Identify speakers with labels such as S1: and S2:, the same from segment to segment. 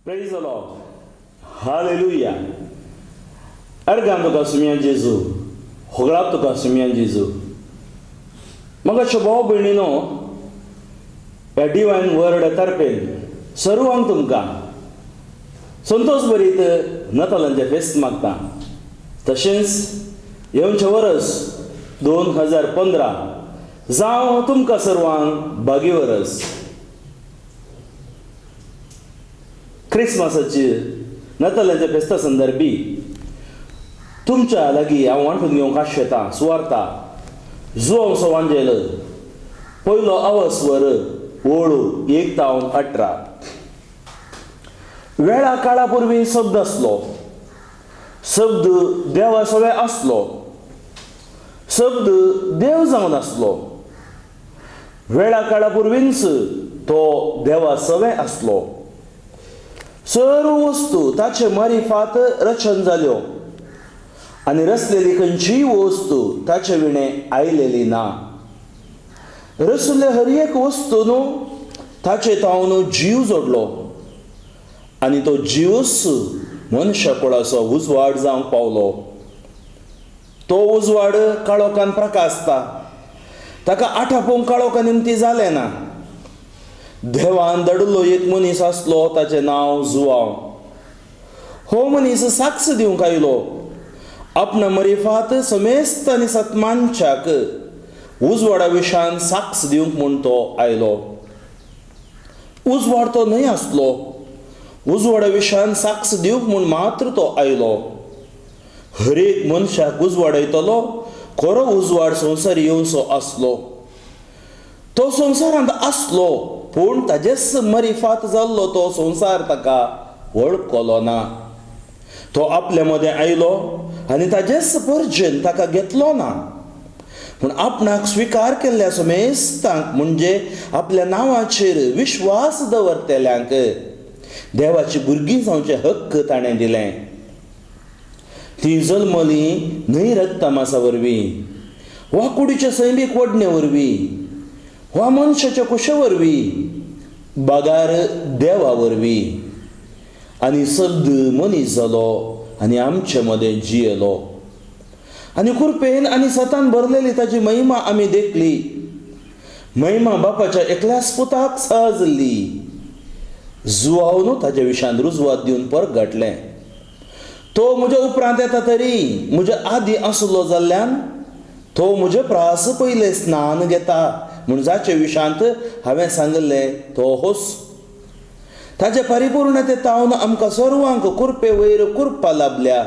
S1: Praise the Lord. Hallelujah. अर्गां तुका सुमया जेजू, होगळाप तुका सुमया जेजू. मगाच्यो भाव भयणीनो, ह्या डिवायन वर्ड तर्फेन सर्वांक तुमकां संतोश भरीत नतालांचें फेस्त मागता. तशेंच येवचें वरस 2015 जावं तुमकां सर्वांक भागी वरस. क्रिसमसाची नतालांच्या फेस्ता संदर्भी तुमच्या लागीं हांव वांटून घेवंक आशेतां सुवार्ता जुवांवचो वांजेल पयलो अवस्वर ओळू 1 तावन 18. वेळा काळा पूर्वी शब्द आसलो, शब्द देवा सवे आसलो, शब्द देव जावन आसलो. वेळा काळा पूर्वींच तो देवा सवे आसलो. सर्व वस्तू ताचे मारिफात रचन जाल्यो आनी रचलेली खंयचीय वस्तू ताचे विणें आयलेली ना. रसुल्ले हर एक वस्तू न्हू ताचे तावन जीव जोडलो आनी तो जीवच मनशा कुळाचो उजवाड जावंक पावलो. तो उजवाड काळोखान प्रकाशता, ताका आठापोवंक काळोखा निमती जालें ना. देवान धाडिल्लो एक मनीस आसलो, ताचें नांव जुवांव. हो मनीस साक्ष दिवंक आयलो, आपणा मरिफात समेस्त आनी सतमानच्याक उजवाडा विशान साक्ष दिवंक म्हूण तो आयलो. उजवाड तो न्हय आसलो, उजवाडा विशान साक्ष दिवंक म्हूण मात्र तो आयलो. हर एक मनशाक उजवाडयतलो खरो उजवाड संवसार येवचो आसलो. तो संवसारांत आसलो, पूण ताजेच मरिफात जाल्लो तो संवसार ताका वळखलो ना. तो आपल्या मदें आयलो आनी ताजेच पर्जेन ताका घेतलो ना. पूण आपणाक स्विकार केल्ल्या समेस्तांक, म्हणजे आपल्या नांवाचेर विश्वास दवरतल्यांक, देवाची भुरगीं जावचे हक्क ताणें दिलें. ती जल्मली न्हय रक्तमासा वरवीं वा कुडीचे सैमीक वडणे वरवीं वा मनशाच्या कुशे वरवीं, बागार देवा वरवीं. आनी शब्द मनीस जालो आनी आमचे मदें जियेलो आनी कृपेन आनी सतान भरलेली ताची महिमा आमी देखली. महिमा बापाच्या एकल्याच पुताक सहजली. जुवाव न्हू ताच्या विशान रुजवात दिवन परगटलें. तो म्हज्या उपरांत येता तरी म्हज्या आदीं आसलो जाल्ल्यान तो म्हजे प्रास पयलें स्नान घेता म्हूण जाचे विशांत हांवें सांगिल्लें तो होच. ताचे परिपूर्णते तावन आमकां सर्वांक कुरपे वयर कुरपा लाभल्या.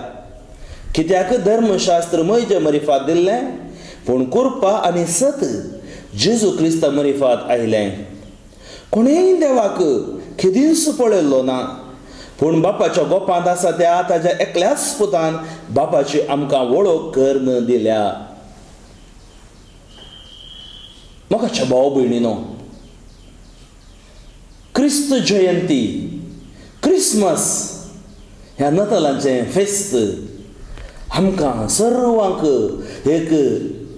S1: कित्याक धर्मशास्त्र म्हजे मरिफात दिल्लें, पूण कुरपा आनी सत जेजू क्रिस्ता मरिफात आयलें. कोणेय देवाक केदींच पळयल्लो ना, पूण बापाच्या गोपांत आसा त्या ताच्या एकल्याच पुतान बापाची आमकां वळख करून दिल्या. मोगाच्या भाव भयणीनो, क्रिस्त जयंती, क्रिसमस ह्या नतालांचें फेस्त आमकां सर्वांक एक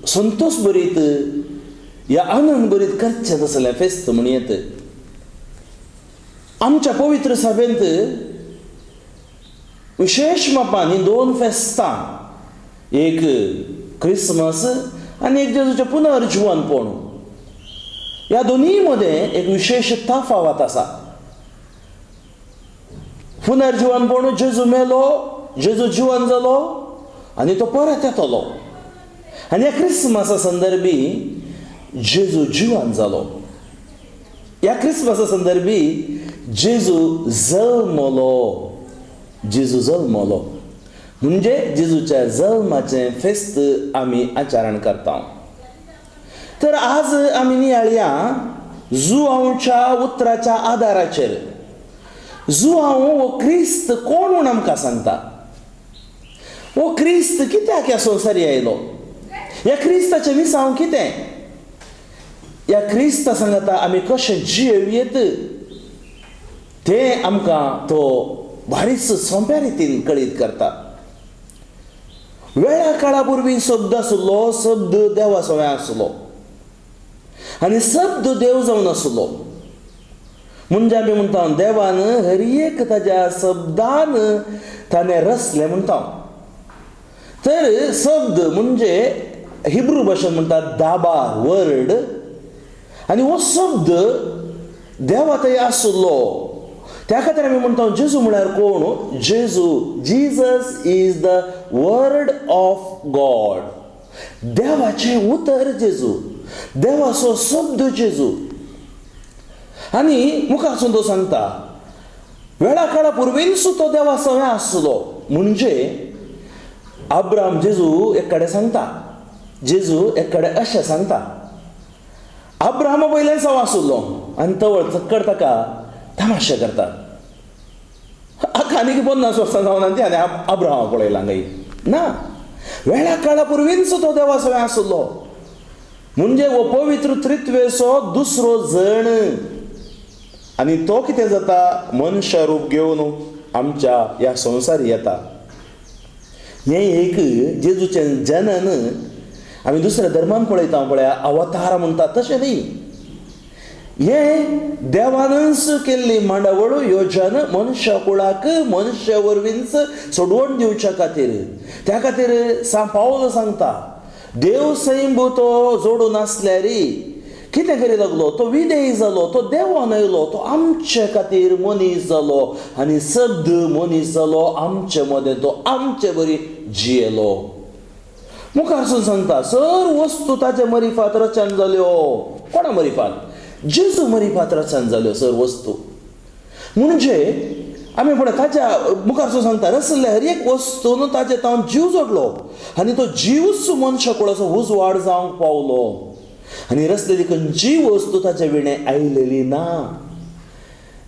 S1: संतोश भरीत या आनंद भरीत करचें तसलें फेस्त म्हण येत. आमच्या पवित्र सभेंत विशेश मापान ही दोन फेस्तां, एक क्रिसमस आनी एक जेजूचें पुनर्जिवनपण, ह्या दोनूय मदें एक विशेश तफावत आसा. पुनर्जिवनपण, जेजू मेलो, जेजू जिवन जालो आनी तो परत येतलो. आनी ह्या क्रिसमसा संदर्भी जेजू जिवन जालो. ह्या क्रिसमसा संदर्भी जेजू जल्मलो. जेजू जल्मलो म्हणजे जेजूच्या जल्माचें फेस्त आमी आचरण करता. तर आज आमी नियाळया जुआंवच्या उतराच्या आदाराचेर जुआंव हो क्रिस्त कोण म्हूण आमकां सांगता. हो क्रिस्त कित्याक ह्या संवसारी आयलो, ह्या क्रिस्ताचें मिसांव कितें, ह्या क्रिस्ता सांगता आमी कशें जियेवयेत तें आमकां तो भारीच सोंप्या रितीन कळीत करता. वेळा काळा पूर्वी शब्द आसलो, शब्द देवा सवय आसलो आनी शब्द देव जावन आसलो. म्हणजे आमी म्हणटा देवान हर एक ताज्या शब्दान ताणें रचलें म्हणटा. तर शब्द म्हणजे हिब्रू भाशेन म्हणटात दाबार, वर्ड. आनी हो शब्द देवा थंय आसलो. त्या खातीर आमी म्हणटा जेजू म्हळ्यार कोण? जेजू, Jesus is the word of God. देवाचें उतर जेजू, देवाचो शब्द जेजू. आनी मुखार तो सांगता वेळा काळा पुर्वींच तो देवा सवें आसलो. म्हणजे अब्राम जेजू एक कडेन सांगता, जेजू एक कडेन अशें सांगता, अब्राहमा पयल्यान सव आसलो. आनी तवळ चक्कर ताका तमाशे करता. आनीक 50 वर्सां जावन आनी आनी अब्राहमा पळयला गाय ना. वेळा काळा पुर्वींच तो देवा सवें आसलो. म्हणजे हो पवित्र त्रित्वेचो दुसरो जण. आनी तो कितें जाता, मनशा रूप घेवन आमच्या ह्या संवसार येता. हें एक जेजूचें जनन आमी दुसऱ्या धर्मान पळयता, पळया अवतार म्हणटा, तशें न्ही. हें देवानच केल्ली मांडावळ योजन मनशा कुळाक मनशा वरवींच सोडवण दिवच्या खातीर. त्या खातीर सांत पावल सांगता, देव सैंब तो जोडून आसल्यार कितें करी लागलो, तो विदेय जालो, तो देवान आयलो, तो आमचे खातीर मनीस जालो आनी शब्द मनीस जालो आमचे मदें, तो आमचे बरी जियेलो. मुखारसून सांगता सर वस्तू ताचे मरिफात रचन जाल्यो. कोणा मरिफात? जेजू मरिफात रचन जाल्यो सर वस्तू. म्हणजे आमी पळय ताच्या मुखारसून सांगता रसल्ल्या हर एक वस्तून ताचे तावन जीव जोडलो आनी तो जीवच मनशा कुळाचो उजवाड जावंक पावलो. आनी रसलेली खंयचीय वस्तू ताच्या विणें आयलेली ना.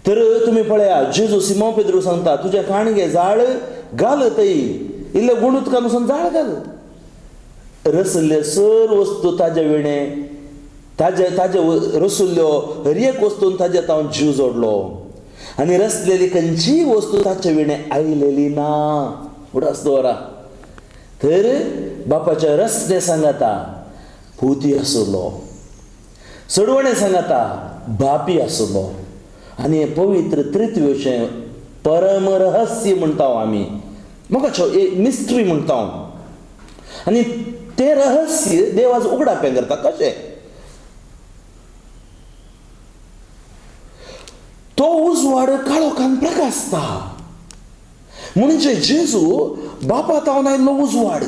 S1: तर तुमी पळया जेजू सिमो पेद्रू सांगता तुजें काणगे जाळ घाल थंय, इल्लें गुण उदकान वचून जाळ घाल. रसल्ले सर वस्तू ताज्या विणें ताजे ताजे रसुल्ल्यो हर एक वस्तून ताज्या तावन जीव जोडलो आनी रसलेली खंयचीय वस्तू ताचे विणें आयलेली ना. उडास दवरा. तर बापाच्या रस्ते सांगाता पुती आसलो, चडवणे सांगाता बापी आसलो. आनी हें पवित्र त्रित्वेचें परम रहस्य म्हणटा आमी, म्हाका एक मिस्ट्री म्हणटा. आनी तें रहस्य देवाचो उगडापें करता. कशें? तो उजवाड काळोखान प्रकाशता. म्हणजे जेजू बापा तावन आयिल्लो उजवाड,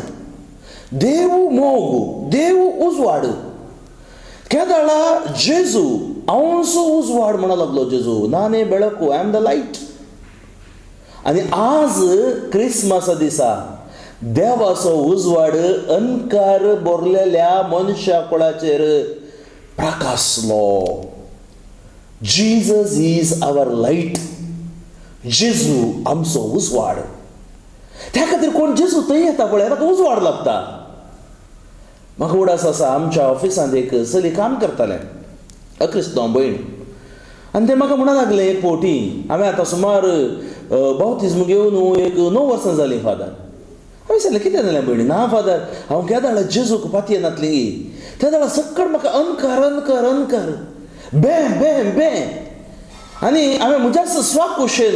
S1: देव मोग, देव उजवाड. केदळा जेजू हांवचो उजवाड म्हणूंक लागलो. जेजू नाने बेळकू, I am the light. आनी आज क्रिसमसा दिसा देवाचो उजवाड अंकार भरलेल्या मनशा कुळाचेर प्रकाशलो. Jesus is our light. जेजू आमचो उजवाड. त्या खातीर कोण जेजू थंय येता पळय ताका उजवाड लागता. म्हाका उडास आसा आमच्या ऑफिसांत एक चली काम करतालें, अक्रिस्तांव भयण. आनी तें म्हाका म्हणूंक लागलें एक फावटी, हांवें आतां सुमार बावतिज्म घेवन एक 9 वर्सां जालीं फादर. हांवें सांगलें कितें जालें भयणी? ना फादर, हांव केदाळा जेजूक पातयेनातली, त्या जाल्यार सक्कड म्हाका अनकार अनकार अनकार बें बें बें. आनी हांवें म्हज्याच स्वाकुशेन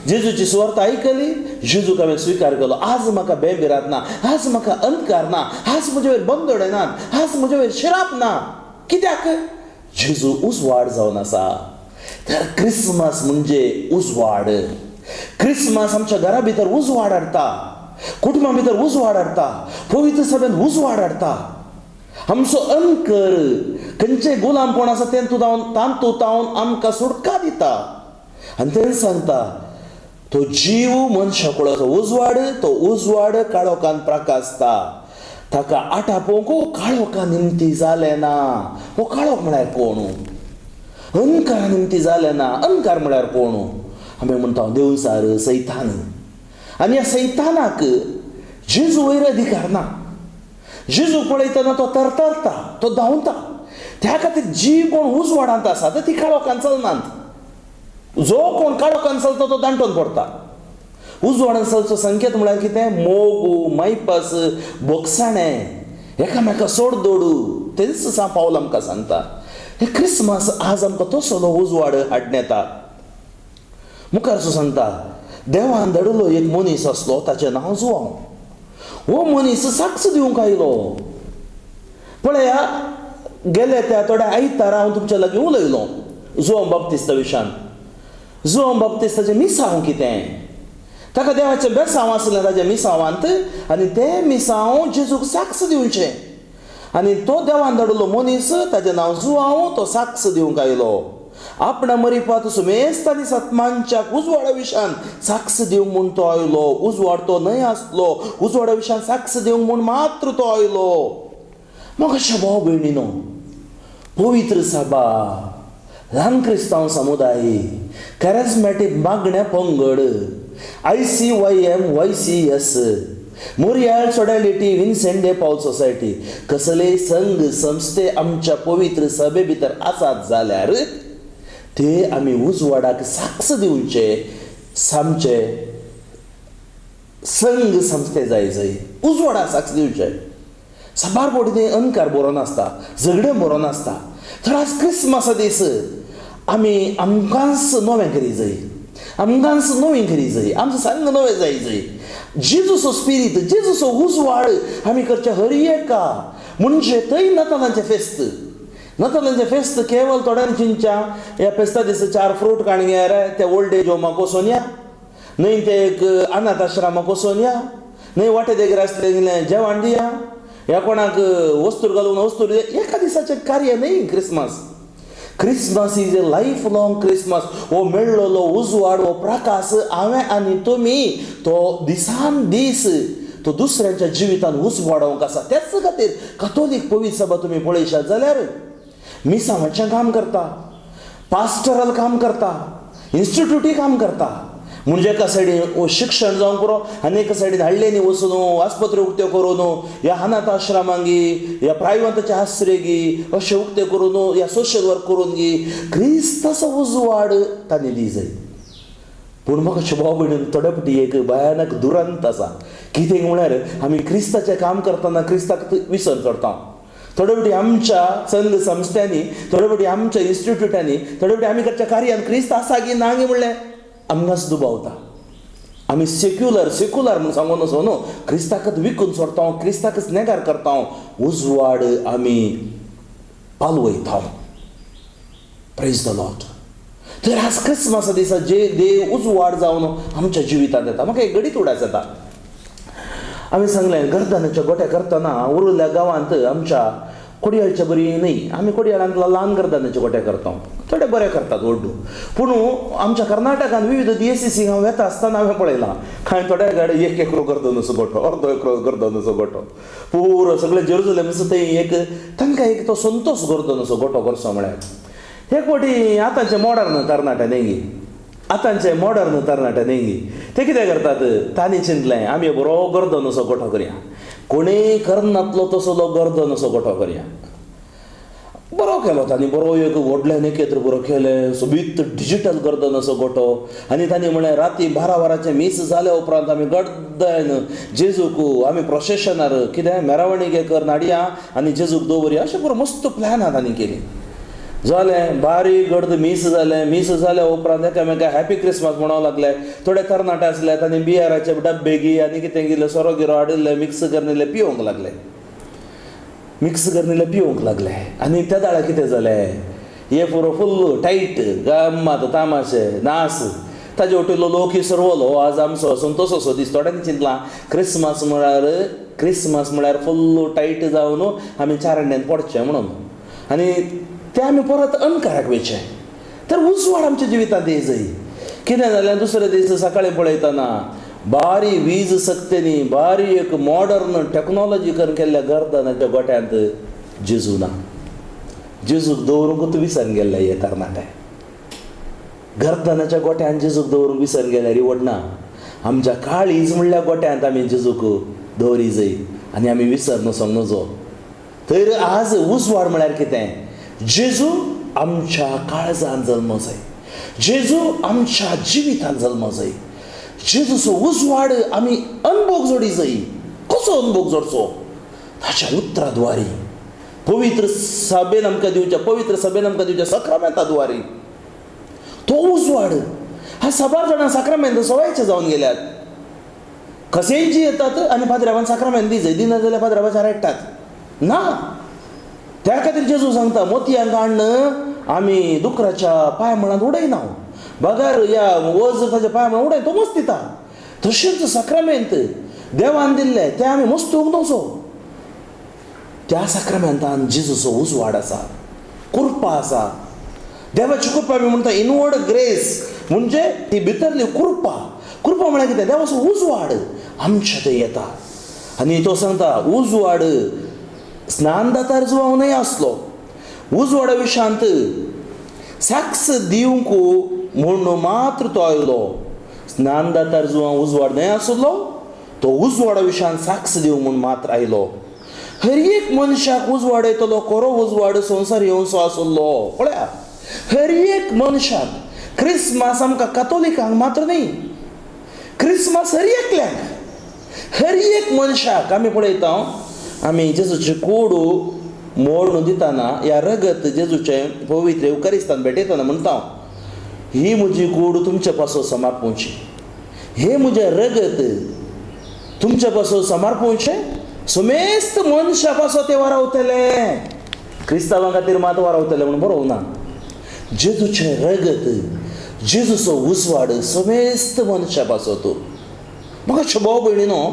S1: जेजूची सुवार्थ आयकली, जेजूक हांवें स्विकार केलो. आज म्हाका बें भिरांत ना, आज म्हाका अंधकार ना, आज म्हजे वयर बंदोडे नात, आज म्हजे वयर शिराप ना. कित्याक? जेजू उजवाड जावन आसा. तर क्रिसमस म्हणजे उजवाड. क्रिसमस आमच्या घरा भितर उजवाड हाडटा, कुटुंबा भितर उजवाड हाडटा, पवित्र सभेंत उजवाड हाडटा. आमचो अंकर खंयचे गुलामपण आसा तें तातूंत तावन आमकां सुटका दिता. आनी तें सांगता तो जीव मनशा कुळाचो उजवाड, तो उजवाड काळोखान प्रकाशता. ताका आटापोवंक काळोखा निमती जालें ना. हो काळोख म्हळ्यार कोण? अंकारा निमती जालें ना. अंकार म्हळ्यार कोण? आमी म्हणटा देवचार, सैतान. आनी ह्या सैतानाक जेजू वयर अधिकार ना. जेजू पळयतना तो तरतरता, तो धांवता. त्या खातीर जी कोण उजवाडांत आसा ती काळोखान चलनात. जो कोण काळोखान चलता तो दांटोन पडटा. उजवाडान चलचो संकेत म्हळ्यार कितें? मोग, मायपास, बोगसाणें, एकामेका सोड दोडू. तेंच सांत पावल आमकां सांगता. हे क्रिसमस आज आमकां तसलो उजवाड हाडून येता. मुखार सांगता, देवान धाडिल्लो एक मनीस आसलो, ताचें नांव जुवांव. हो मनीस साक्ष दिवंक आयलो. पळया, गेले त्या थोड्या आयतारा हांव तुमच्या लागीं उलयलो जुवांव बाप्तिस्ता विशान. जुवांव बाप्तिस्ताचें मिसांव कितें, ताका देवाचें बेसांव आसलें ताच्या मिसांवांत, आनी तें मिसांव जेजूक साक्ष दिवचें. आनी तो देवान धाडिल्लो मनीस, ताचें नांव जुवांव, तो साक्ष दिवंक आयलो. आपणा मरिपात सुमेस्त आनी सत्मानच्याक उजवाडा विशान साक्ष दिवंक म्हूण तो आयलो. उजवाड तो न्हय आसलो, उजवाडा विशान साक्ष दिवंक म्हूण मात्र तो आयलो. मग अशें भाव भयणीनो, पवित्र सभा, ल्हान क्रिस्तांव समुदाय, कॅरेजमॅटीक मागण्या पंगड, ICYM YCS, Montreal Sodality, Vincent de Paul Society, कसलेय संघ संस्थे आमच्या पवित्र सभे भितर आसात जाल्यार ते आमी उजवाडाक साक्ष दिवचे सामचे संघ संस्थे जाय जाय उजवाडाक साक्ष दिवचे. साबार फावटी ते अणकार बरो नासता, झगडें बरो नासता. तर आज क्रिसमसा दीस आमी आमकांच नवें करी जाय, आमकांच नवीं करी जाय, आमचो संग नवें जाय जाय. जेजूचो स्पिरीत, जेजूचो उजवाड आमी करचे हर एका. म्हणजे थंय नातालांचें फेस्त, नातालांचें फेस्त केवल थोड्यांनी चिंतच्या ह्या फेस्ता दिसा 4 फ्रूट काणग्यार ते ओल्ड एज होमाक वचोन या, न्हय ते एक अनाथ आश्रमाक वचोन या, न्हय वाटे देगेर आसलें जेवण दिया, ह्या कोणाक वस्तूर घालून वस्तूर. एका दिसाचें कार्य न्हय Christmas. Christmas is a life long Christmas. हो मेळ्ळलो उजवाड, हो प्रकाश हांवें आनी तुमी तो दिसान दीस तो दुसऱ्यांच्या जिवितान उजवाडोवंक आसा. त्याच खातीर कथोलीक पवित्र सभा तुमी पळयशात जाल्यार मिसांवाचें काम करता, पास्टरल काम करता, इन्स्टिट्यूटय काम करता. म्हणजे एका सायडीन शिक्षण जावंक पुरो आनी एका सायडीन हाडलेनी वचून आस्पत्र्यो उक्त्यो करून, ह्या अनाथ आश्रमांगी, ह्या प्रायवंताचे आश्रयगी अशें उक्तें करून, ह्या सोशल वर्क करून गी क्रिस्ताचो उजवाड तांणी दी जाय. पूण म्हाका भाव भयणीन थोडे फावटी एक भयानक दुरंत आसा. कितें म्हळ्यार आमी क्रिस्ताचें काम करतना क्रिस्ताक विसर चडता. थोडे फावटी आमच्या संघ संस्थ्यांनी, थोडे फावटी आमच्या इन्स्टिट्यूटांनी, थोडे फावटी आमी करच्या कार्यान क्रिस्त आसा की ना गी म्हणलें आमकांच दुबावता. आमी सेक्युलर सेक्युलर म्हूण सांगून वचो न्हू, क्रिस्ताकच विकून सोडता, क्रिस्ताकच नेगार करता, उजवाड आमी पालवयता. Praise the Lord. तर आज क्रिसमसा दिसा जे देव उजवाड जावन आमच्या जिवितांत येता. म्हाका एक घडीत उडास येता. आमी सांगलें गर्दनाचे गोटे करतना उरिल्ल्या गांवांत आमच्या कोडयाळच्या बरी न्हय, आमी कोडयाळांत ल्हान गर्दनाचे गोटे करता, थोडे बरे करतात व्हडू. पूण आमच्या कर्नाटकान विविध DSCC हांव वेता आसतना हांवें पळयलां कांय थोड्या गाडी एक एकरो गर्दनाचो गोठो, अर्दो एकरो गर्दनाचो गोठो, पुरो सगळे जेरुजलेम थंय एक तांकां एक तो संतोश गर्दनाचो गोठो करचो म्हळ्यार. एक फावटी आतांचे मॉडर्न तरणाटे न्ही गी, आतांचे मॉडर्न तरणाटे न्ही गी, ते कितें करतात, तांणी चिंतलें आमी बरो गर्दनाचो गोठो करया, कोणूय करनातलो तसलो गर्दनाचो गोठो करया. बरो केलो तांणी, बरो एक व्हडलें नेकेत्र बरो केलें, सोबीत डिजिटल गर्दनाचो गोठो. आनी तांणी म्हणलें राती 12 वरांचें मीस जाल्या उपरांत आमी गड्डन जेजूक आमी प्रोसेशनार कितें मेरावणीगे करून हाडया आनी जेजूक दवरया, अशें बरो मस्त प्लॅन तांणी केली. जालें बारीक गर्द मीस जालें. मीस जाल्या उपरांत एकामेका हॅपी क्रिसमस म्हणूंक लागले. थोडे तरणाटे आसले तांणी बियराचे डब्बे गी आनी कितें कितें सोरो गिरो हाडिल्ले, मिक्स करून इल्ले पिवंक लागले, मिक्स करून इल्ले पिवंक लागले. आनी त्या दाळा कितें जालें, हे पुरो फुल्ल टायट गम्मात तामाशे नास. ताजे वटेलो लोक सरवलो आज आमचो संतोष दीस. थोड्यांनी चिंतलां क्रिसमस म्हळ्यार, क्रिसमस म्हळ्यार फुल्ल टायट जावन आमी चारण्यान पडचें म्हणून, आनी ते आमी परत अणकाराक वयचें. तर उजवाड आमच्या जिवितांत येय जाय. कितें जालें, दुसरे दीस सकाळीं पळयतना बारी वीज सक्तेनी बारी एक मॉडर्न टॅक्नॉलॉजी करून केल्ल्या गर्दनाच्या गोट्यांत जेजू ना. जेजूक दवरूंकूच विसरून गेल्ले हे तरणाटे. गर्दनाच्या गोट्यांत जेजूक दवरूंक विसरून गेल्यार रिवडना. आमच्या काळीज म्हणल्या गोट्यांत आमी जेजूक दवरी जाय आनी आमी विसर वचोंक नजो. तर आज उजवाड म्हळ्यार कितें, जेजू आमच्या काळजान जल्म जाय, जेजू आमच्या जिवितान जल्म जाय. जेजूचो उजवाड आमी अनभोग जोडी जाय. कसो अनभोग जोडचो, ताच्या उतराद्वारी, पवित्र सभेन आमकां दिवच्या, पवित्र सभेन आमकां दिवच्या साक्रामेंता द्वारे तो उजवाड. हा साबार जाणां साक्रामेंत सवायचे जावन गेल्यात. कसेंची येतात आनी पाद्र्यावान साक्रामेंत दी जाय, दिना जाल्यार पाद्र्यावाच्या रडटात ना. त्या खातीर जेजू सांगता, मोतयांक हाडून आमी दुकराच्या पांय मुळांत उडयना, बगर ह्या वज ताच्या पांय मुळांत उडय तो मस्त दिता. तशेंच साक्रामेंत देवान दिल्लें तें आमी मस्तूंक नजो. त्या साक्रामेंतान जेजूचो उजवाड आसा, कृपा आसा. देवाची कृपा आमी म्हणटा इनवर्ड ग्रेस, म्हणजे ती भितरली कृपा. कृपा म्हळ्यार कितें? देवाचो उजवाड आमच्या थंय येता. आनी तो सांगता उजवाड स्नानदातार जुवांव न्हय आसलो, उजवाडा विशांत साक्ष दिवंक म्हूण मात्र तो आयलो. स्नानदातार जुवांव उजवाड न्हय आसलो, तो उजवाडा विशांत साक्ष दिवंक म्हूण मात्र आयलो. हर एक मनशाक उजवाड येतलो, खरो उजवाड संवसार येवचो आसलो. पळया, हर एक मनशाक. क्रिसमस आमकां कातोलिकांक मात्र न्ही, क्रिसमस हर एकल्याक, हर एक मनशाक. आमी पळयता, आमी जेजूचे कोडू मोडून दितना ह्या रगत जेजूचें पवित्र येवकारिस्तान भेटयतना म्हणटा, ही म्हजी कूड तुमचे पासून समर्पोवची, हे म्हजें रगत तुमचे पासून समर्पोवचें, समेस्त मनशा पासून तें वारावतलें. क्रिस्तांवां खातीर मात वारावतलें म्हणून बरोवना. जेजूचें रगत, जेजूचो उजवाड समेस्त मनशा पासत. म्हाका भाव भयणीनो,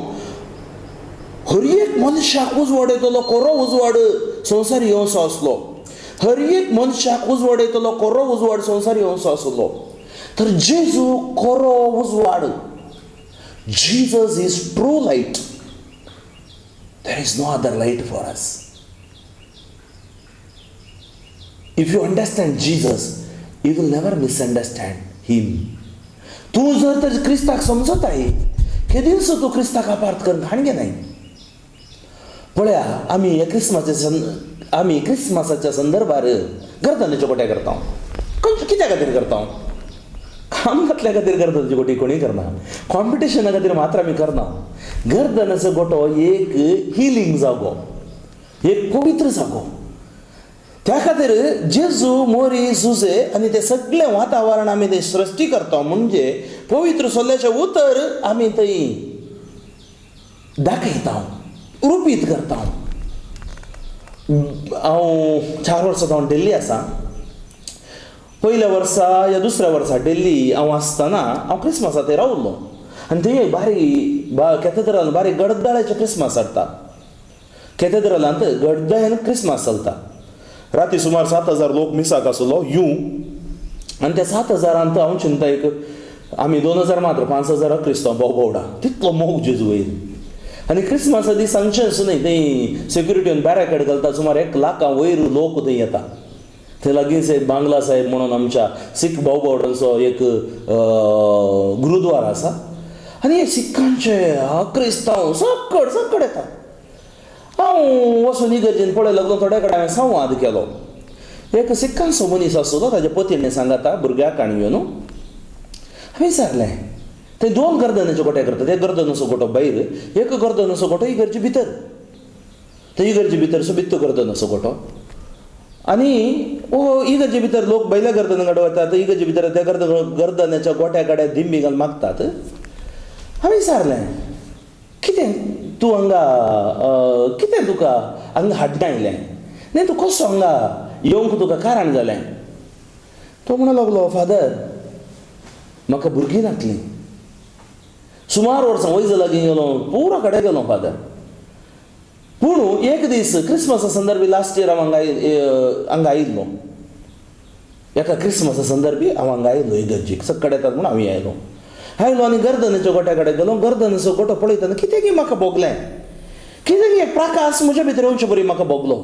S1: हर एक मनशाक उजवाड येतलो, खरो उजवाड संवसार येवचो आसलो. हर एक मनशाक उजवाड येतलो, खरो उजवाड संवसार येवचो आसलो. तर जेजू खरो उजवाड. Jesus is true light. There is no other light for us. If you understand Jesus, you will never misunderstand him. तूं जर तर क्रिस्ताक समजताय, केदींच तूं क्रिस्ताक आपार्त करून घाणगे न्हय. पळया, आमी ह्या क्रिसमसाच्या आमी क्रिसमसाच्या संदर्भार गर्दनेच्यो गोटे करता. खंयचे कित्या खातीर करता? काम घातल्या खातीर गर्दनाच्यो गोटी कोणीय करना. कॉम्पिटिशना खातीर मात्र आमी करना. गर्दनाचो गोटो एक हिलींग जागो, एक पवित्र जागो. त्या खातीर जेजू, मोरी, जुजे आनी तें सगळें वातावरण आमी तें सृश्टी करता. म्हणजे पवित्र सोल्ल्याचें उतर आमी थंय दाखयता, रुपीत करता. हांव 4 वर्सां जावन दिल्ली आसा. पयल्या वर्सा या दुसऱ्या वर्सा दिल्ली हांव आसतना हांव क्रिसमसा थंय रावलो आनी थंय बारीक कॅथेड्रलान बारीक गडदाळ्याचें क्रिसमस चलता. कॅथेड्रलांत गडदाळ्यान क्रिसमस चलता. राती सुमार 7,000 लोक मिसाक आसलो you. आनी त्या 7,000 हांव चिंता एक आमी 2,000 मात्र, 5,000 क्रिस्तांव भाव भोवडा, तितलो मोग जेजू वयर. आनी क्रिसमसा दीस सांगचेंच न्हय, थंय सेक्युरिटीन बॅरिकेड घालता. सुमार 1 लाखां वयर लोक थंय येता. थंय लागींच एक बांगला साहेब म्हणून आमच्या सीख भाव भोवडांचो एक गुरुद्वार आसा आनी हे सिखांचे क्रिस्तांव सकड सकड येता. हांव वचून इगर्जेन पळय लागलो. थोड्या कडेन हांवें संवाद केलो. एक सिखांचो मनीस आसलो, ताच्या पतीणे सांगाता भुरग्याक आनी घेवन. हांवें विचारलें, थंय 2 गर्दनाचे गोटे करतात, एक गर्दनाचो गोटो भायर, एक गर्दनाचो गोटो इगर्जे भितर. थंय इगर्जे भितर सोबीत गर्दनाचो गोटो आनी ओ इगर्जे भितर लोक भायल्या गर्दना कडेन वतात, इगर्जे भितर त्या गर्दनाच्या गोट्या कडेन दिंबी घालून मागतात. हांवें विचारलें, कितें तूं हांगा, कितें तुका हांगा हाडना आयलें न्ही, तूं कसो हांगा येवंक तुका कारण जालें? तो म्हणूंक लागलो, फादर म्हाका भुरगीं नातलीं, सुमार वर्सां वैजा लागीं गेलो, पुरो कडेन गेलो फादर. पूण एक दीस क्रिसमसा संदर्भी लास्ट इयर हांव हांगा हांगा आयिल्लो. एका क्रिसमसा संदर्भी हांव हांगा आयिल्लो इगर्जेक, सक्कड येतात म्हूण हांव आयलो. आयलो आनी गर्दनेच्या गोट्या कडेन गेलो. गर्दनेचो गोटो पळयतना कितें की म्हाका भोगलें, कितें की एक प्रकाश म्हज्या भितर येवचे बरी म्हाका भोगलो.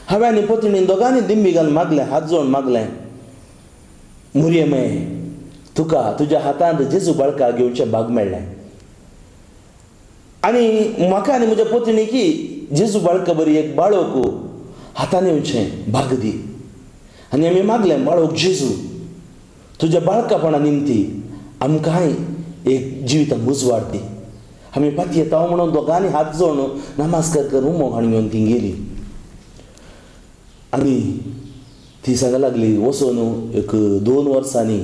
S1: हांवें आनी पत्नीन दोगांनी दिंबी घालून मागलें, हात जोडून मागलें, मुरयमे तुका तुज्या हातांत जेजू बाळका घेवचें भाग मेळ्ळें आनी म्हाका आनी म्हज्या पत्नीकी जेजू बाळका बरी एक बाळक हातान येवचें भाग दी. आनी आमी मागलें, बाळक जेजू तुज्या बाळकापणा निमती आमकांय एक जिवितांत उजवाड दी. आमी पातयेता म्हणून दोगांनी हात जोडून नमस्कार करून उमो घालून घेवन ती गेली. आनी ती सांगूंक लागली वचून एक 2 वर्सांनी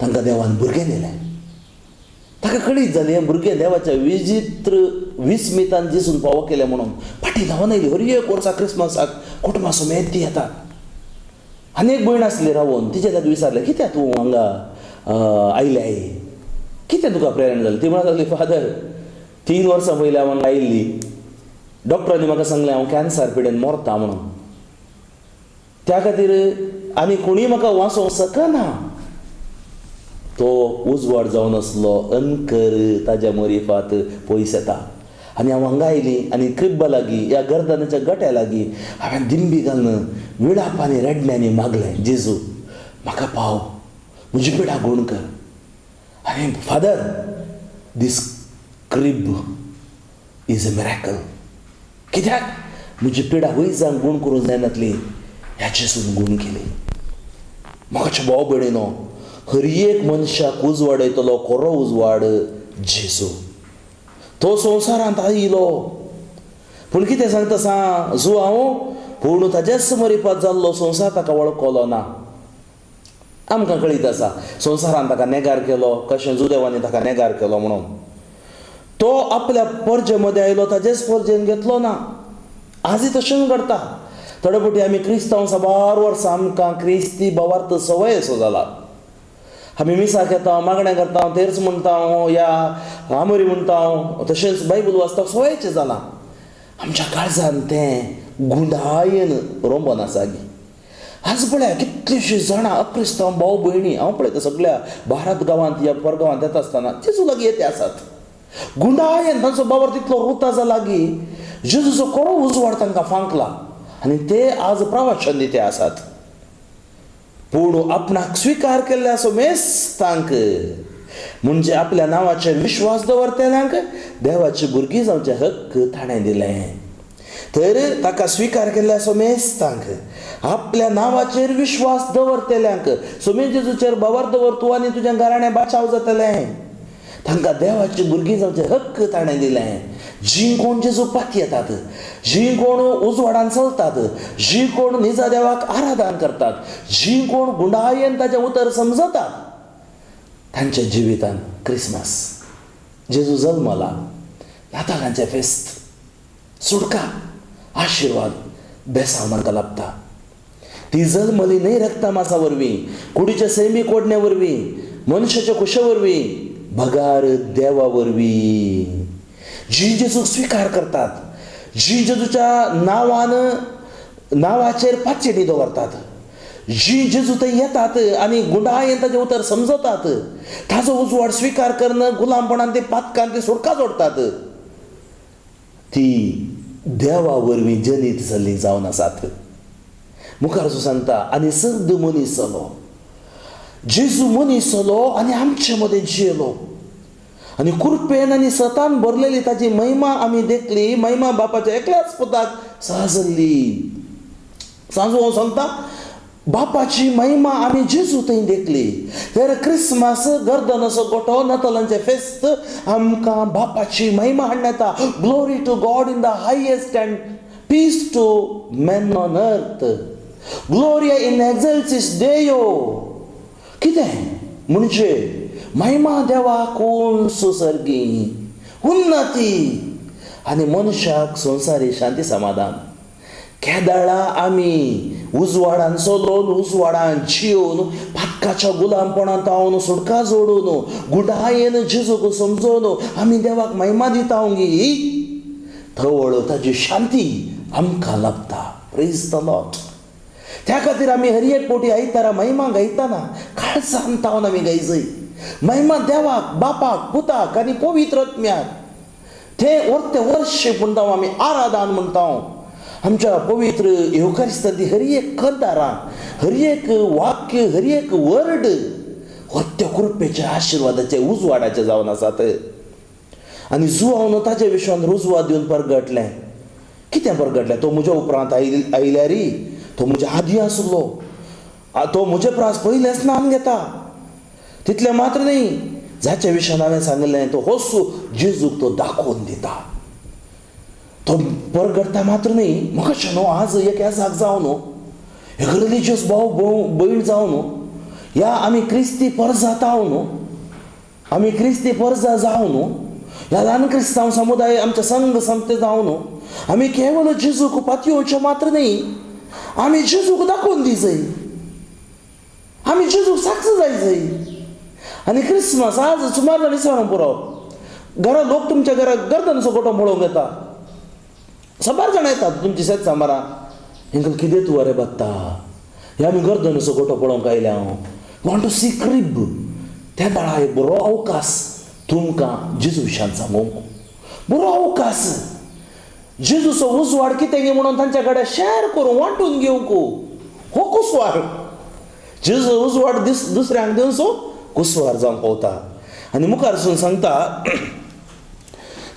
S1: तांकां देवान भुरगें दिलें. ताका कळीत जालें हें भुरगें देवाच्या विचित्र विस्मितान जेजून फावो केलें म्हणून. फाटीं धांवन आयली. हर एक वर्सा क्रिसमसाक कुटुंबा समेत ती येतात. आनी एक भयण आसली रावून, तिचे लागीं विचारलें, कित्याक तूं हांगा आयल्याय, कितें तुका प्रेरणा जाली? ती म्हणूंक लागली, फादर 3 वर्सां पयलीं हांव हांगा आयिल्ली, डॉक्टरांनी म्हाका सांगलें हांव कॅन्सर पिडेन मरता म्हणून, त्या खातीर आनी कोणूय म्हाका वाचोवंक शकना. तो उजवाड जावन आसलो अनकर ताज्या मरिफात पयस येता. आनी हांव हांगा आयली आनी क्रिब्बा लागीं ह्या गर्दनाच्या गट्या लागीं हांवें दिंबी घालून विळाप आनी रडण्यांनी मागलें, जेजू म्हाका पाव, म्हजी पिडा गूण कर. आनी father, this crib is a miracle. कित्याक म्हजी पिडा वयजांक गूण करूंक जायनातली, ह्या जेजून गूण केली. म्हाका भाव भयणीनो, हर एक मनशाक उजवाड येतलो खरो उजवाड जेजू. तो संवसारांत आयलो, पूण कितें सांगता सा जू हांव, पूण ताज्याच मरिपात जाल्लो संवसार ताका वळखलो ना. आमकां कळीत आसा संवसारान ताका नेगार केलो, कशें जुदेवांनी ताका नेगार केलो म्हणून. तो आपल्या परजे मदें आयलो, ताजेच परजेन घेतलो ना. आजय तशेंच घडटा. थोडे फावटी आमी क्रिस्तांव साबार वर्सां आमकां क्रिस्ती भावार्थ संवय असो जाला. आमी मिसाक येता, मागणें करता, तेर्स म्हणटा या आमोरी म्हणटा, तशेंच बायबल वाचता, संवयचें जालां. आमच्या काळजान तें गुंडायेन रोंबन आसा. आज पळया कितलींशीं जाणां अक्रिस्तांव भाव भयणी हांव पळयता सगळ्या भारत गांवांत या परगांवांत येता आसतना जेजू लागीं येते आसात. गुंडायेन तांचो बाबर तितलो रुता जाला की जेजूचो खरो उजवाड तांकां फांकला आनी ते आज प्रवचन दिते आसात. पूण आपणाक स्विकार केल्ल्या समेस्तांक, म्हणजे आपल्या नांवाचेर विश्वास दवरतल्यांक देवाची भुरगीं जावचे हक्क ताणें दिलें. तर ताका स्विकार केल्ल्या समेस्तांक, आपल्या नांवाचेर विश्वास दवरतल्यांक, सोमेज जेजूचेर भावार्थ दवर तूं आनी तुज्या घराणें बाचाव जातलें, तांकां देवाची भुरगीं जावचे हक्क ताणें दिलें. जीं कोण जेजू पातयेतात, जीं कोण उजवाडान चलतात, जीं कोण निजा देवाक आराधन करतात, जीं कोण गुंडायेन ताचें उतर समजतात, तांच्या जिवितान क्रिसमस, जेजू जल्मला, नातालांचें फेस्त, सुटका, आशिर्वाद, बेसांव तांकां लाभता. ती जल्मली न्हय रक्तमासा वरवीं, कुडीच्या सैमीक ओडणे वरवीं, मनशाच्या कुशे वरवीं, बगार देवा वरवीं. जी जेजूक स्विकार करतात, जी जेजूच्या नांवान नांवाचेर पातयेणी दवरतात, जी जेजू थंय येतात आनी गुंडायेन ताजें उतर समजतात, ताजो उजवाड स्विकार करून गुलामपणान ते पातकान ते सुटका जोडटात, ती देवा वरवीं जनीत जाल्ली जावन आसात. मुखार सांगता, आनी सद्द मनीस जालो, जेजू मनीस जालो आनी आमचे मदें जियेलो आनी कृपेन आनी सतान भरलेली ताजी महिमा आमी देखली, महिमा बापाच्या एकल्याच पुताक साजल्ली. सांजू हांव सांगता, बापाची महिमा आमी जेजू थंय देखली. तर क्रिसमस गर्दनाचो गोटो, नातालांचें फेस्त आमकां बापाची महिमा हाडून येता. Glory to God in the highest and peace to men on earth, Gloria in excelsis Deo. कितें म्हणजे महिमा देवाक उंच सर्गी उन्नती आनी मनशाक संवसारी शांती समाधान. केदळा आमी उजवाडान चलोवन, उजवाडान जियोवन, पातकाच्या गुलामपणांत हांव सुटका जोडून, गुडायेन जेजूक समजोवन आमी देवाक महिमा दिता गी, थवळ ताजी शांती आमकां लाभता. Praise the Lord. त्या खातीर आमी हर एक फावटी आयतारा महिमा गायतना काळजान तावन आमी गायजय, महिमा देवाक, बापाक, पुताक आनी पवित्र आत्म्याक. ते वर्ते वर्ष म्हणटा आमी, आराधन म्हणटा. आमच्या पवित्र येवकारिस्तांतली हर एक कंदारां, हर एक वाक्य, हर एक वर्ड वर्त्या कृपेच्या आशिर्वादाचे उजवाडाचे जावन आसात. आनी जुवावन ताच्या विश्वान रुजवात दिवन परगटलें. कितें परगटलें? तो म्हज्या उपरांत आयल्यारी तो म्हज्या आदीं आसलो, तो म्हजे प्रास पयलेंच नाम घेता. तितलें मात्र न्ही, जाच्या विशयान हांवें सांगलें तो होच जेजूक तो दाखोवन दिता. तो परगटता मात्र न्ही, म्हाका न्हू आज एक येसाक जावं न्हू. एक रिलिजियस भाव भयण जावन न्हू, या आमी क्रिस्ती परजा जावन न्हू, आमी क्रिस्ती परजा जावन न्हू, ह्या ल्हान क्रिस्तांव समुदाय आमच्या संघ संस्थे जावन न्हू, आमी केवल जेजूक पातयेवचें मात्र न्ही, आमी जेजूक दाखोवन दी जाय, आमी जेजूक साक्ष जाय जाय. आनी क्रिसमस आज सुमार जाण विसरोंक पुरो, घरा लोक तुमच्या घरा गर्दनसो गोटो पळोवंक येता, साबार जाणां येतात तुमची शेत सामारां, हेंकां कितें तूं अरे बत्ता, हे आमी गर्दनसो गोटो पळोवंक आयल्या, हांव वॉन्ट टू सी क्रिब. त्या वेळार एक बरो अवकाश तुमकां जेजू विशयान सांगूंक, बरो अवकाश जेजूचो उजवाड कितें गे म्हणून तांच्या कडेन शेअर करूं, वांटून घेवंक. हो कुसवार जेजूचो उजवाड दुसऱ्यांक दिवचो कुसवार जावंक पावता. आनी मुखार सांगता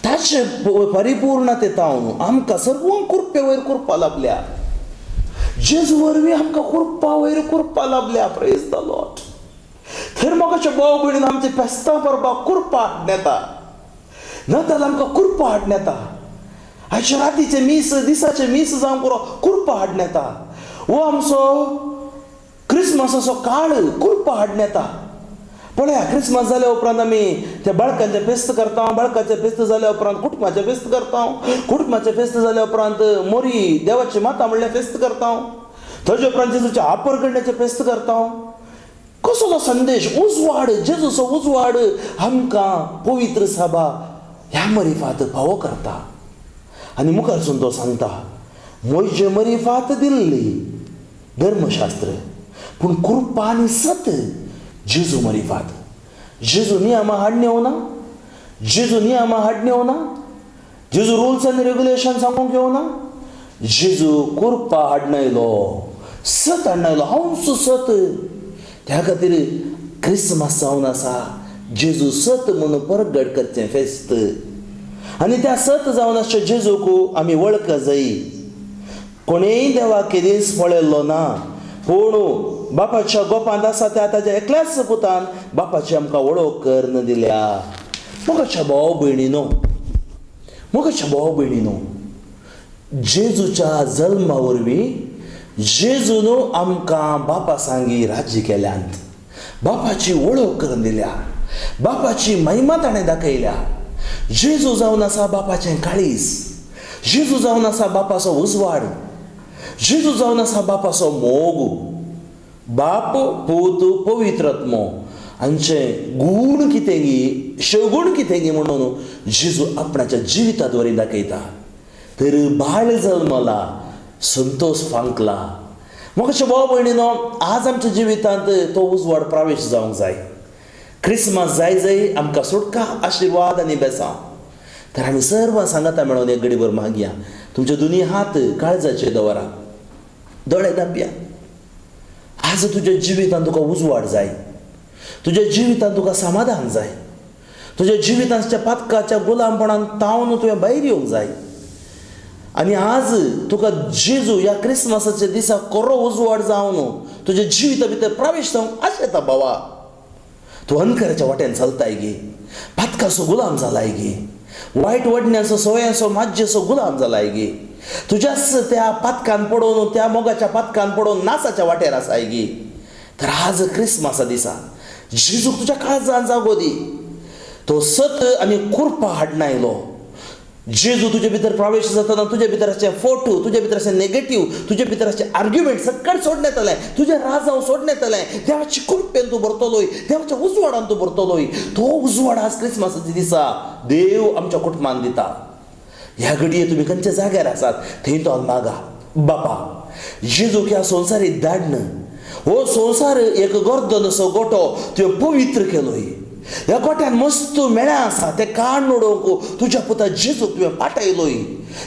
S1: ताचे परिपूर्णते तावन आमकां सर्वांक कृपे वयर कृपा लाभल्या, जेजू वरवीं आमकां कृपा वयर कृपा लाभल्या. Praise the Lord. तर मोगाच्या भाव भयणीन आमचे फेस्तां परबा कृपा हाडून येता, नाताल आमकां कृपा हाडून येता, आयच्या रातीचें मीस दिसाचें मीस जावंक पुरो कृपा हाडून येता, हो आमचो क्रिसमसाचो काळ कृपा हाडून येता. पळया क्रिसमस जाल्या उपरांत आमी त्या बाळकांचें फेस्त करता, बाळकाचें फेस्त जाल्या उपरांत कुटुंबाचें फेस्त करता, कुटुंबाचें फेस्त जाल्या उपरांत मोरी देवाची माता म्हणल्यार फेस्त करता, ताजे उपरांत जेजूच्या आपरगडण्याचें फेस्त करता. कसलो संदेश उजवाड, जेजूचो उजवाड आमकां पवित्र सभा ह्या मरिफात फावो करता. आनी मुखारसून तो सांगता म्हजे मरिफात दिल्ली धर्मशास्त्र, पूण कृपा आनी सत जेजू मरिफात. जेजू नियमां हाडून येवना, जेजू नियमां हाडून येवना, जेजू रुल्स आनी रेगुलेशन सांगूंक येवना, जेजू कृपा हाडून आयलो, सत हाडून आयलो, हांवच सत. त्या खातीर क्रिसमस जावन आसा जेजू सत म्हणून परगट करचें फेस्त. आनी त्या सत जावन आसच्या जेजूक आमी वळख जाय. कोणेय देवाक केदींच पळयल्लो ना, पूण बापाच्या गोपांत आसा त्या ताच्या एकल्याच पुतान बापाची आमकां वळख करून दिल्या. मोगाच्या भाव भयणीनो, मोगाच्या भाव भयणीनो, जेजूच्या जल्मा वरवीं जेजून आमकां बापा सांगी राज्य केल्यांत, बापाची वळख करून दिल्या, बापाची महिमा ताणें दाखयल्या. जेजू जावन आसा बापाचें काळीज, जेजू जावन आसा बापाचो उजवाड, जेजू जावन आसा बापाचो मोग. बाप पूत पवित्रात्मो हांचे गूण कितें गी, शगूण कितें गी म्हणून जेजू आपणाच्या जिविता द्वारे दाखयता. तर बाळ जल्मला, संतोष फांकला. मोगाच्या भाव भयणीनो, आज आमच्या जिवितांत तो उजवाड प्रवेश जावंक जाय. क्रिसमस जाय जाय आमकां सुटका, आशिर्वाद आनी बेसांव. तर आमी सर्व सांगाता मेळोवन एक घडीभर मागया. तुमचे दोनी हात काळजाचे दवरा, दोळे धांपया. आज तुज्या जिवितांत तुका उजवाड जाय, तुज्या जिवितांत तुका समाधान जाय, तुज्या जिवितांच्या पातकाच्या गुलामपणान तावन तुवें भायर येवंक जाय. आनी आज तुका जेजू ह्या क्रिसमसाच्या दिसा कोरो उजवाड जावन तुज्या जिविता भितर प्रवेश जावंक आशेता. बाबा तूं अंधकाराच्या वाटेन चलताय गे, पातकाचो गुलाम जालाय गे, वायट वडण्याचो सवयांचो माज्जेचो गुलाम जालाय गे, तुज्याच त्या पातकान पडोवन, त्या मोगाच्या पातकान पडोवन नासाच्या वाटेर आसाय गे. तर आज क्रिसमसा दिसा जेजूक तुज्या काळजान जागो दी. तो सत आनी कृपा हाडून आयलो. जेजू तुजे भितर प्रवेश जातना तुजे भितर आसचे फोटो, तुजे भितर आसचे नेगेटीव, तुजे भितर आसचे आर्ग्युमेंट सगळें सोडून येतलें, तुजें राजांव सोडून येतलें. देवाची कृपेन तूं भरतलोय, देवाच्या उजवाडान तूं भरतलोय. तो उजवाड आज क्रिसमसाच्या दिसा देव आमच्या कुटुंबान दिता. ह्या घडये तुमी खंयच्या जाग्यार आसात थंय तो मागा, बापा जेजूक ह्या संवसारीत धाडन, हो संवसार एक गर्दनसो गोटो तुवें पवित्र केलोय. ह्या गोट्यान मस्त मेळ्या आसा तें काडून उडोवंक तुज्या पुता जेजूक तुवें पाटयलोय.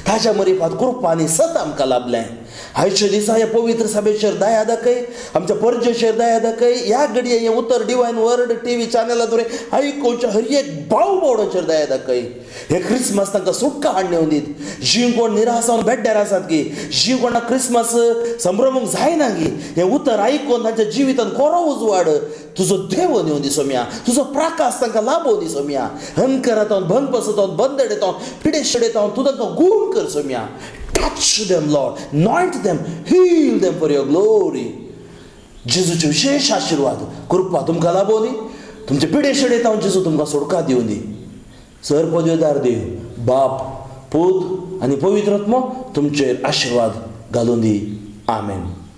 S1: ताच्या मरिफात कृपा आनी सत आमकां लाभलें. आयच्या दिसा ह्या पवित्र सभेचेर दया दाखय, आमच्या परजेचेर दया दाखय. ह्या घडये हें उतर डिवायन वर्ड टी व्ही चॅनला द्वारे आयकुच्या हर एक भाव भोवडाचेर दया दाखय. हे क्रिसमस तांकां सुटका हाडून येवन दीत. जीं कोण निराश जावन बेड्ड्यार आसात गी, जीं कोणाक क्रिसमस संभ्रमूंक जायना गी, हें उतर आयकून तांच्या जिवितांत कोरो उजवाड तुजो देव येवन दी सोम्या, तुजो प्रकाश तांकां लाभोवन दी सोम्या. अंकरांत भंग पसत बंदडेत पिडे शेडेत तूं तांकां गूण कर Saumya. Touch them, Lord. Anoint them. Heal them for your glory. जेजूचे विशेश आशिर्वाद, कृपा तुमकां लाबोवनी. तुमचे पिडे शेडे हांव जेजू तुमकां सोडका दिवं दी. सर पदवेदार देव बाप, पूत आनी पवित्र आत्मो तुमचेर आशिर्वाद घालूं दी. आमेन.